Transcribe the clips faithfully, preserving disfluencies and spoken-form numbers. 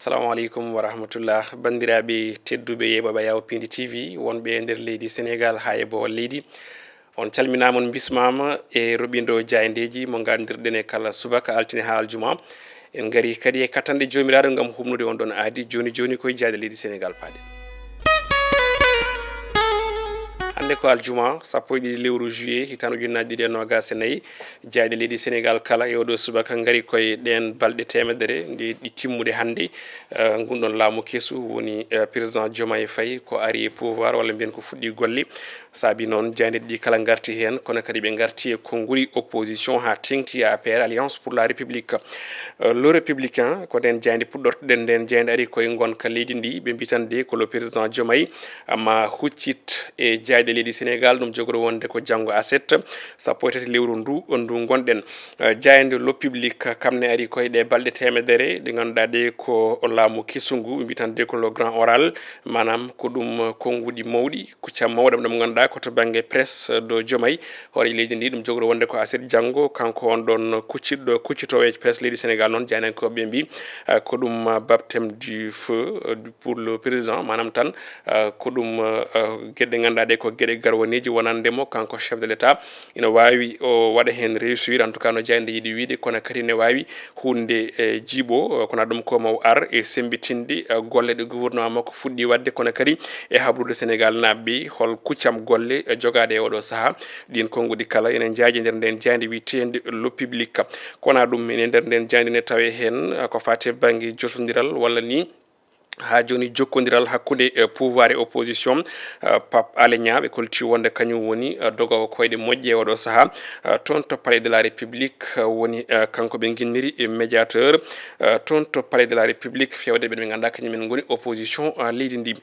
Assalamu aleykum wa rahmatullah. Banndiraaɓe tedduɓe yeeɓooɓe Yawo Pindi T V, wonɓe e nder leydi Senegaal haa e boowal leydi, on calminaama, on mbismaama e roɓindo jaayndeeji mo nganndirɗen e kala subaka altine haa aljuma. En ngari kadi e kattanɗe Joomiraaɗo ngam humnude on ɗon aadi. Jooni jooni koye jaayɗe leydi Senegaal paaɗen. Hannde ko aljuma, sappo e ɗiɗi lewru juillet, hitaande ujunnaji ɗiɗi e noogas e nayi. Jaayɗe leydi Senegaal kala e oɗo subaka ngari koye ɗeen balɗe teemedere nde ɗi timmude hannde. Eh, ngun ɗon laamu kesu woni, eh, président Diomaye Faye ko ari e pouvoir, walla mbiyen ko fuɗɗi golle. Saabi noon jaayɗe ɗi kala ngarti heen, kono kadi ɓe ngarti e konnguɗi opposition haa teeŋti e A P R, Alliance pour la République. Eh, Le Républicain, ko nden jaayɗe puɗɗortoɗen, nden jaayɗe ari koye ngonka leydi ndi, ɓe mbi tan de ko le président Diomaye ma huccit e jaayɗe leydi Senegaal, ɗum jogori wonde ko janngo aset, sappo e tati lewru ndu, ndu ngonɗen. Eh, jaayde Le Public, kam ne ari koye ɗe balɗe teemedere, ɗe ngannduɗaa ɗe ko laamu kesu ngu, ɓe mbi tan de ko le grand oral, maanaam ko ɗum konnguɗi mawɗi, kuccam mawɗam ɗam ngannduɗaa ko to bannge presse, eh, do Diomaye, hooreejo leydi ndi, ɗum jogori wonde ko aset janngo, kanko on ɗon kuccitɗo, kuccitoowo e presse leydi Senegaal noon, jaaynankooɓe mbi, eh, ko ɗum, eh, baptême du feu, eh, du, pour le président, maanaam tan, eh, ko ɗum, eh, eh, geɗe ngannduɗaa ɗe ko geɗe garwaneeji wonande mo, kanko chef de l'État, ina waawi o waɗa heen réussir, en tout cas no jaayde yiɗi wiide, kono kadi ne waawi huunde, eh, jiiɓo, eh, kono ɗum ko mo ar e semmbitinde, eh, golle ɗe gouvernement makko fuɗɗi waɗde, kono kadi e habrude Senegaal naaɓe hol kuccam golle, eh, jogaaɗe e oɗo sahaa. Ɗiin konnguɗi kala ene njaaji nder nden jaayde wiyeteende Le Public. Kono ɗum ene nder nden jaayde ne tawe heen, eh, ko faati e bannge jotondiral walla ni haa jooni jokkondiral hakkunde, eh, pouvoir e opposition. Eh, Pape Alé Niang ɓe kolti wonde kañum woni, eh, dogoowo koyɗe moƴƴe e oɗo sahaa, eh, toon to Palais de la République, eh, woni, eh, kanko ɓe nginniri e médiateur, eh, toon to Palais de la République, fewde ɓen ɓe ngannduɗaa kañum en ngoni opposition, eh, leydi ndi.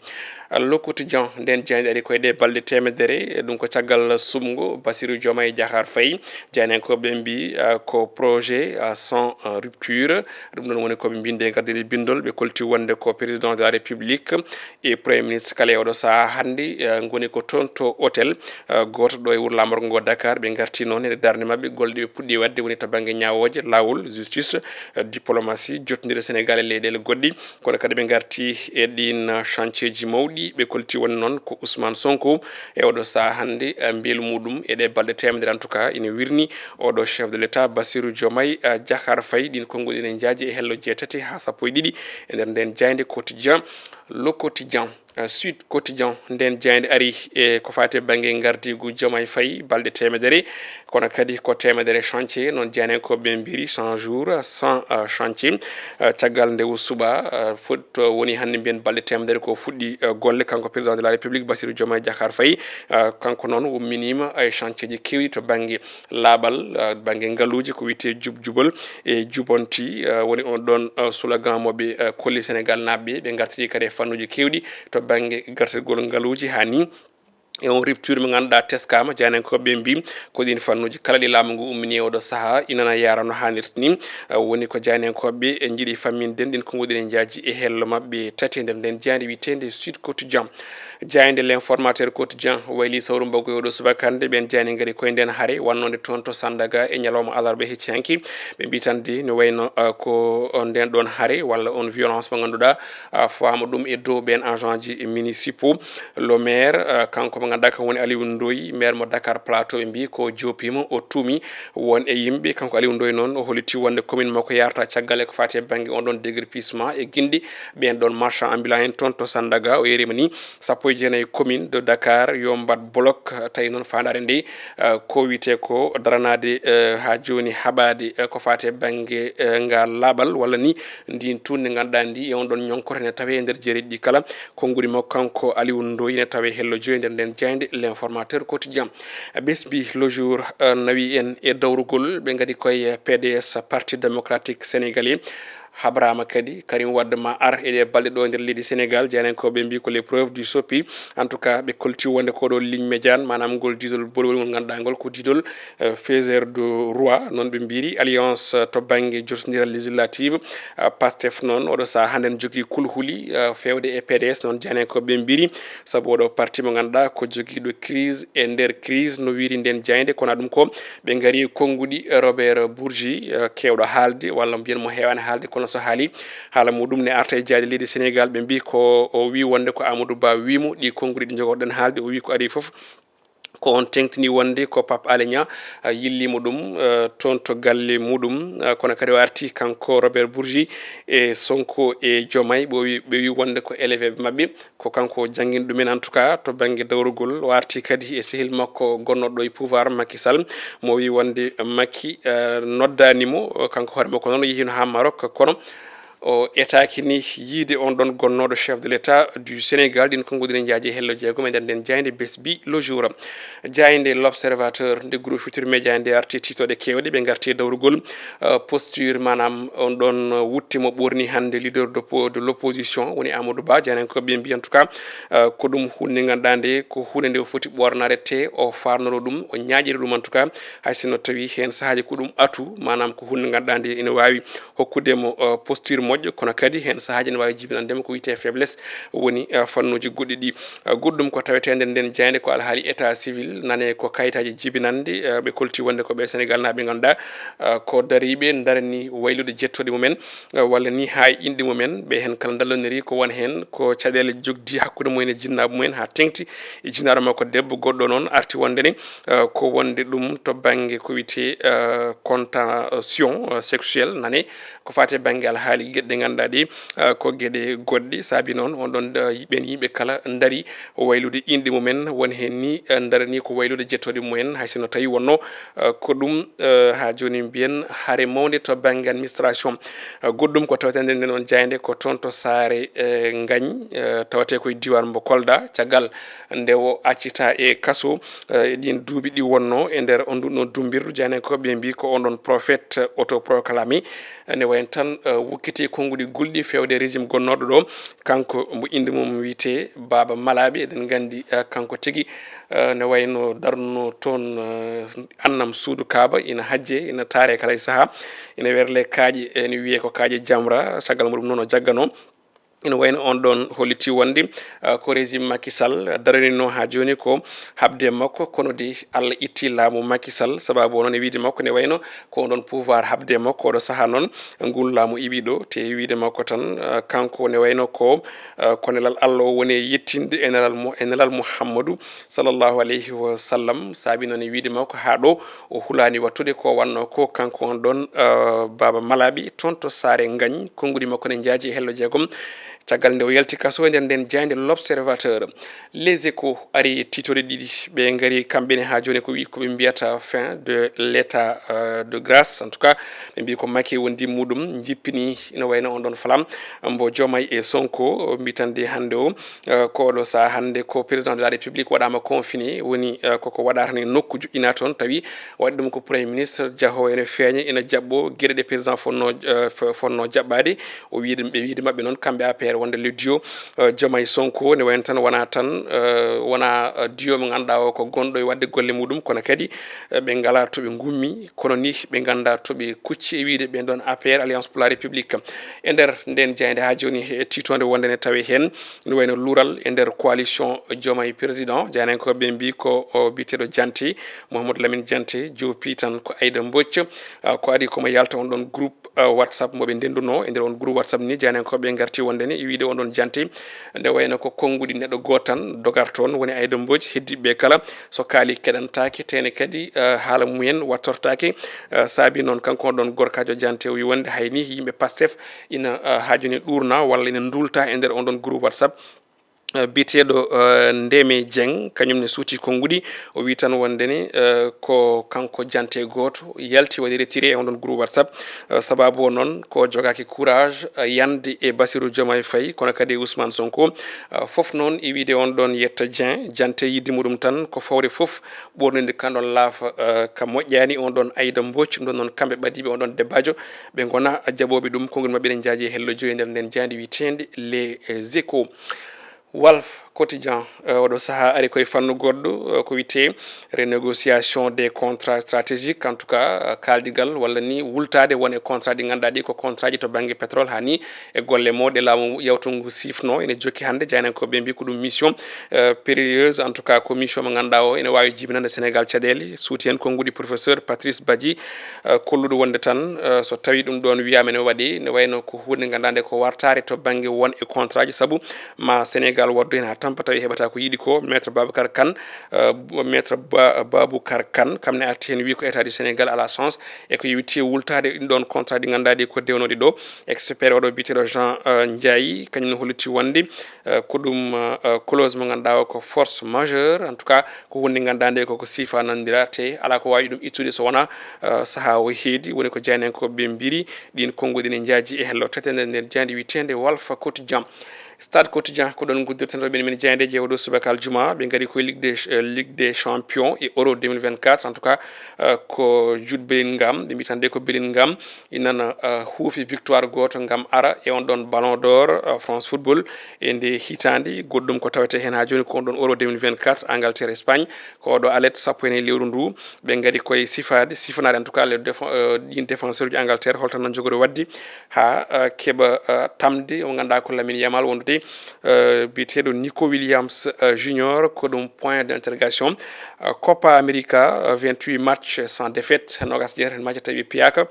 Eh, Le Quotidien, nden jaayde ari koye ɗe balɗe teemedere, eh, ɗum ko caggal suɓngo Bassirou Diomaye Diakhar Faye, jaaynankooɓe mbi, eh, ko projet, eh, sans, eh, rupture. Ɗum ɗon woni ko ɓe mbinde e ngardiɗe bindol, ɓe kolti wonde ko président de la République e Premier ministre kala e oɗo sahaa hannde, eh, ngoni ko toon to hôtel, eh, gooto ɗo e wuro laamorgo ngo Dakar. Ɓe ngarti noon e darnde maɓɓe, golle ɗe ɓe puɗɗi waɗde woni to bannge ñaawooje, laawol, justice, eh, diplomatie, jotondiral Senegaal e leyɗeele goɗɗi. Kono kadi ɓe ngarti e ɗiin, eh, chantier ji mawɗi, ɓe kolti wonde noon ko Ousmane Sonko e oɗo sahaa hannde, eh, mbeelu muɗum e ɗe balɗe teemedere, en tout cas, ina wirni oɗo chef de l'État, Bassirou Diomaye, eh, Diakhar Faye. Ɗiin konnguɗi ene njaaji e hello jeetati haa sappo e ɗiɗi e nder nden jaayde Quotidien, Le Quotidien, eh, Sud Quotidien. Nden jaayde ari e ko faati e bannge ngardiigu Diomaye Faye, balɗe teemedere, kono kadi ko teemedere chantier, noon jaaynankooɓe mbiri cent jours sans, eh, chantier. Eh, caggal nde o suɓaa, eh, fot-, woni hannde mbiyen balɗe teemedere ko fuɗɗi, eh, golle, kanko président de la République Bassirou Diomaye Diakhar Faye. Eh, kanko noon umminiima e chantier ji keewɗi to bannge laaɓal, eh, bannge ngaluuji, ko wiyetee jub jubal e jubanti, eh, woni on ɗon, eh, slogan mo ɓe, eh, kolli Senegaal naaɓe. Ɓe ngartiri kadi e fannuuji keewɗi to bannge gartirgol ngaluuji, haa ni e on rupture mo ngannduɗaa teskaama, jaaynankooɓe mbi ko ɗiin fannuuji kala ɗi laamu ngu ummini e oɗo sahaa ina yaara no haanirta ni. Eh, woni ko jaaynankooɓe e njiɗi famminde ɗiin konnguɗi ene njaaji e hello maɓɓe tati e nder nden jaayde wiyeteende Sud Quotidien. Jaayde L'Informateur Quotidien wayli sawru mbaggu e oɗo subaka hannde, ɓeen jaayde ngari koye nden hare wannode toon to Sandaga e ñalawma alarba hecci hanki. Ɓe mbi tan de no wayno, eh, ko on nden ɗon hare walla on violence mo ngannduɗaa, eh, faama ɗum e dow ɓeen agent ji municipaux. Le maire, eh, kanko mo ngannduɗaa kam woni Aliou Ndoye, maire mo Dakar Plateau, ɓe mbi ko joopiima, o tuumi won e yimɓe. Kanko Aliou Ndoye noon o holliti wonde commune makko yarata caggal e ko faati e bannge on ɗon déguerpissement e ginɗi ɓeen ɗon marchand ambulant en toon to Sandaga. O yeeriima ni sappo e jeenayi commune de Dakar yo mbaɗ bloc. Tawi noon faandaare nde, eh, ko wiyetee ko daranaade, eh, haa jooni haɓaade, eh, ko faati e bannge, eh, ngal laaɓal walla ni ndiin tuundi ngannduɗaa ndi e on ɗon ñonkoto ene tawee e nder jereeɗi ɗi kala. Konnguɗi makko kanko Aliou Ndoye ene tawee hello joyi nder nden jaayde L'Informateur Quotidien. Ɓesbi Le Jour, eh, nawi en e dawrugol, ɓe ngari koye P D S, Parti Démocratique Sénégalais. Habraama kadi Karim Wade ma ar e ɗe balɗe ɗo nder leydi Senegaal. Jaaynankooɓe mbi ko les preuves du soppi. En tout cas, ɓe kolti wonde ko ɗo ligne médiane, maanaam ngol diidol bolwol ngol ngannduɗaa ngol ko diidol, eh, faiseur de roi, noon ɓe mbiri. Alliance, eh, to bannge jotondiral législative, eh, Pastef noon, oɗo sahaa hannde ne jogii kulhuli, eh, feewde e P D S, noon jaaynankooɓe mbiri, sabu oɗo parti mo ngannduɗaa ko jogiiɗo crise e nder crise, no wiri nden jaayde, kono ɗum ko ɓe ngari e konnguɗi Robert Bourgi, eh, keewɗo haalde, walla mbiyen mo heewaani haalde, Kono so haali haala muɗum ne arta e jaaɗe leydi Senegal, ɓe mbi ko o wi wonde ko Amadou Ba wi mo ɗi konnguɗi ɗi jogorɗen haalde, o wi ko ari fof ko on tengtini wonde ko Pape Alé Niang, ah, yillimo ɗum, ah, toon to galle muɗum. Ah, kono kadi o arti kanko Robert Bourgi e Sonko e Diomaye, ɓe wi, ɓe wi wonde ko élève maɓɓe, ko kanko janngini ɗumen, en tout cas, to bannge dawrugol. O arti kadi e sehil makko gonnooɗo e pouvoir, Macky Sall, mo wi wonde Macky, ah, noddaani mo, kanko hoore makko noon o yehino haa Maroc, kono o etaaki ni yiide on ɗon gonnooɗo chef de l'État du Sénégal. Ɗin konnguɗi ne njaaje hello jeegom e nder nden jaaynde Besbi Le Jour. Jaaynde L'Observateur nde Groupe Futurs Médias nde arti tiitooɗe keewɗe, ɓe ngarti e dawrugol, euh, posture, maanaam on ɗon wutte mo ɓorni hannde leader de po-, de l'opposition, woni Amadou Ba. Jaaynankoɓe mbi en tout cas, euh, ko ɗum huunde nde ngannduɗaa nde ko huunde nde o foti ɓoornaade te o faarnoro ɗum, o ñaaƴiri ɗum en tout cas, hay sinno tawi heen sahaaji ko ɗum atu, maanaam ko huunde nde ngannduɗaa nde ina waawi hokkude mo, uh, posture moƴƴo, kono kadi heen sahaaji ene waawi jibinande mo ko wiyetee faiblesse, woni, uh, fannuuji goɗɗi ɗi. Uh, goɗɗum ko tawetee nder nden jaaynde ko alhaali état civil, nane ko kayitaaji jibinande, uh, ɓe kolti wonde ko ɓe Senegalnaaɓe ngannduɗaa, uh, ko dariiɓe ndarani waylude jettooɗi mumen, uh, walla ni haa e inɗe mumen, ɓe heen kala ndalloniri ko won heen ko caɗeele jogdi hakkunde mumen e jinnaaɓe mumen haa teŋti e jinnaaɗo makko debbo. Goɗɗo noon arti wonde ne, uh, ko wonde ɗum to bannge ko wiyetee, uh, contention, uh, sexuelle, nane ko faati e bannge alhaali geɗe ɗe ngannduɗaa ɗi, uh, ko geɗe goɗɗe. Saabi noon on ɗon, uh, ɓeen yimɓe kala ndari waylude inɗe mumen, won heen ni, uh, ndarani ko waylude jettooɗi mumen, hay sinno tawi wonno, uh, ko ɗum, uh, haa jooni mbiyen hare mawnde to bannge administration. Uh, goɗɗum ko tawetee nder nden on jaaynde ko toon to Saare, uh, Ngañ, uh, tawetee ko e diiwaan mbo Kolda, caggal nde o accita e kaso, eh, e ɗiin duuɓi ɗi wonnoo e nder on nduɗon dummbirdu. Jaaynankoɓe mbi ko on ɗon prophète autoproclamé, eh, ne wayi tan, eh, wukkiti konnguɗi gulɗi feewde régime gonnooɗo ɗo. Kanko mbo innde mum wiyetee Baaba Malaaɓe, eɗen nganndi, eh, kanko tigi, eh, ne wayno darnoo toon, eh, annam suudu Kaaba, ina hajje, ina taare kala e sahaa, ina werle kaaƴe, ene wiyee ko kaaƴe Jamra, caggal muɗum noon o jagganoo. Ina wayno on ɗon holliti wonde, ah, ko régime Macky Sall daranino haa jooni ko haɓde e makko, kono de Allah itti laamu Macky Sall, sababu o noon e wiyde makko ne wayno ko on ɗon pouvoir haɓde e makko. Oɗo sahaa noon ngun laamu iwi ɗo, te e wiyde makko tan, ah, kanko ne wayno ko, ah, ko nelal Allah o woni e yettinde e nelal mo, e nelal Muhammadu sallallahu alayhi wa sallam. Saabi noon e wiyde makko haa ɗo o hulaani wattude ko wannoo ko kanko on ɗon, ah, Baaba Malaaɓe toon to Saare Ngañ. Konnguɗi makko ne njaaji e hello jeegom. Caggal nde o yalti kaso e nder nden jaaynde L'Observateur, Les Échos ari tiitooɗe ɗiɗi. Ɓe ngari kamɓe ne haa jooni ko wi-, ko ɓe mbiyata fin de l'état, euh, de grâce. En tout cas, ɓe mbi ko Macky wondi muɗum jippini ina wayno on ɗon flamme mbo Diomaye e Sonko mbitande hannde o, euh, ko oɗo sahaa hannde ko président de la République waɗaama confiné, woni, euh, koko waɗata ni nokku joƴƴina toon, tawi waɗi ɗum ko Premier ministre, jahoowo ene feeña, ina jaɓɓo geɗe ɗe président fonnoo, eh, fo-, fonnoo jaɓɓaade. O wiide, ɓe wiide maɓɓe noon, kamɓe A P R, wonde le duo, eh, Diomaye Sonko, ne wayno tan wonaa tan, eh, wonaa, eh, duo mo ngannduɗaa o ko gonɗo e waɗde golle muɗum, kono kadi, eh, ɓe ngalaa to ɓe ngummi, kono ni ɓe nganndaa to ɓe kucci e wiide ɓeen ɗoon A P R, Alliance pour la République. E nder ndeen jaaynde haa jooni e tiitoonde wonde ne tawee heen, ene wayno luural e nder coalition Diomaye Président, jaaynankoɓe mbi ko o biyeteeɗo Dianté, Mouhamadou Lamine Dianté, joopi tan ko Aïda Mbodj, ah, ko adi komo yalta on ɗon groupe, ah, WhatsApp mo ɓe ndenndunoo. E nder on groupe WhatsApp ni, jaaynankoɓe ngarti wonde ni e wiide on ɗon Dianté, nde wayno ko konnguɗi neɗɗo gooto tan dogar toon, woni Aïda Mbodj, heddiiɓe kala so kaali keɗantaake, tene kadi, ah, haala mumen wattortaake. Ah, saabi noon kanko on ɗon gorkaajo Dianté o wi wonde hay ni yimɓe Pastef ina, ah, haajoni ɗuurna walla ina nduulta e nder on ɗon groupe WhatsApp. Eh, biyeteeɗo, eh, Ndeme Dieng, kañum ne suuti konnguɗi. O wi tan wonde ni, eh, ko kanko Dianté gooto yalti waɗi retiré e on ɗon groupe WhatsApp. Eh, sababu o noon ko jogaaki courage, eh, yande e Bassirou Diomaye Faye, kono kadi e Ousmane Sonko. Eh, fof noon e wiide on ɗon yetta Dieng, Dianté yidde muɗum tan ko fawde fof ɓoorninde kan ɗon laafa, eh, ka moƴƴaani. On ɗon Aïda Mbodj, ɗum ɗon noon kamɓe ɓadiiɓe on ɗon debaajo, ɓe ngona jaɓooɓe ɗum, konngol maɓɓe ene njaaji e hello joyi nder nden jaaynde wiyeteende Les Échos. Walf Quotidien, eh, oɗo saha ari koye fannu goɗɗo, eh, ko wiyetee renégociation des contrats stratégiques, en tout cas, eh, kaaldigal walla ni wultaade won e contrat ɗi ngannduɗaa ɗi ko contrat ji to bannge pétrole, haa ni e golle mawɗe laamu yawtungu sifno. Ene jokki hannde, jaaynankoɓe mbi ko ɗum mission, eh, périlleuse, en tout cas ko mission mo ngannduɗaa o ene waawi jibinande Sénégal caɗeele. Suuti heen konnguɗi professeur Patrice Badji, eh, kolluɗo wonde tan, eh, so tawi ɗum ɗoon wiyaama ene waɗi, ne wayno ko huunde ngannduɗaa nde ko wartaare to bannge won e contrat ji, sabu ma Sénégal waɗdu heen haa tampa tawi heɓata ko yiɗi ko. Maître Babacar Kane, eh, Maître Ba-, Babacar Kane, kam ne arti heen wi ko État du Sénégal à la chance e ko yowiti wultaade ɗin ɗoon contrat ɗi ngannduɗaa ɗi ko dewnooɗi ɗo. Expert oɗo biyeteeɗo Jean, eh, Ndiaye, kañum ne holliti wonde, eh, ko ɗum, eh, clause mo ngannduɗaa o ko force majeure, en tout cas ko huunde ngannduɗaa nde koko siifa nanndira, te alaa ko waawi ɗum ittude so wonaa, eh, sahaa o heedi. Woni ko jaaynankoɓe mbiri, ɗin konnguɗi ne njaaji e hello tete nder, nder jaaynde wiyeteende Walf Quotidien. Stade Quotidien, ko ɗoon nguddirten ɗo ɓen men jaayndeeji e oɗo subaka aljuma. Ɓe ngari koye Ligue des, eh, Ligue des Champions e Euro deux mille vingt-quatre. En tout cas, eh, ko Jude Bellingham, ɓe mbiyi tan de ko Bellingham, ina, eh, huufi victoire gooto ngam ara e on ɗoon Ballon d'Or, eh, France Football e nde hitaande. Goɗɗum ko tawetee heen haa jooni ko on ɗoon Euro deux mille vingt-quatre, Angleterre, Espagne. Ko oɗo alet sappo e nayi lewru ndu, ɓe ngari koye sifaade, sifanaade, en tout cas, les défen-, euh, ɗin défenseur uji Angleterre, holto tan no njogori waɗde haa, euh, keɓa, euh, tamde mo ngannduɗaa ko Lamine Yamal wondude, euh, biyeteeɗo Nico Williams, euh, Junior, ko ɗum point d'interrogation. Euh, Copa America, euh, vingt-huit matchs sans défaite, noogaas e jeetati heen match tawi ɓe piyaaka.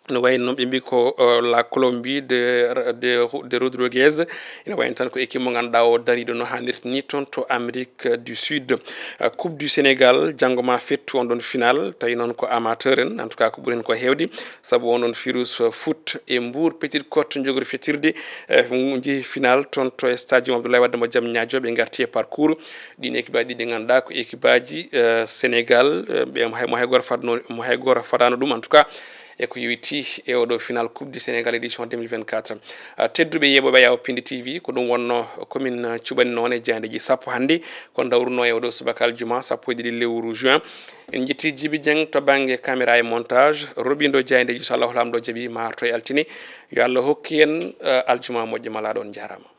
No wayi noon, ɓe mbi ko, eh, la Colombie de, de, de Rodriguez. Ina wayi tan ko équipe mo ngannduɗaa o dariiɗo no haanirta ni toon to Amérique du Sud. Eh, Coupe du Sénégal, janngo ma fettu on ɗoon final, tawi noon ko amateur en, en tout cas ko ɓuri heen ko heewde, sabu on ɗoon virus foot e Mbour Petite Côte njogori fettirde, eh, njehi final toon to stadium Abdoulaye Wade mo Diamniadio, ɓe ngarti e parcours. Ɗin équipe aji ɗi ngannduɗaa ko équipe aji, eh, Sénégal, eh, ɓe mo hay, mo hay gooto fadno, mo hay gooto fadaano ɗum, en tout cas, e ko yowiti e oɗo final Coupe du Sénégal édition deux mille vingt-quatre. Ah, tedduɓe yeeɓooɓe Yawo Pindi T V, ko ɗum wonno ko min, ah, cuɓani noon e jaayndeeji sappo hannde, ko dawruno e oɗo subaka aljuma sappo e ɗiɗi lewru juin. En njetti Djiby Dieng to bannge caméra e montage, roɓindo jaayndeeji, so Allahu Laamɗo jaɓi, ma arto e altine. Yo Allah hokku en, ah, aljuma moƴƴo, malaaɗo, on njaaraama.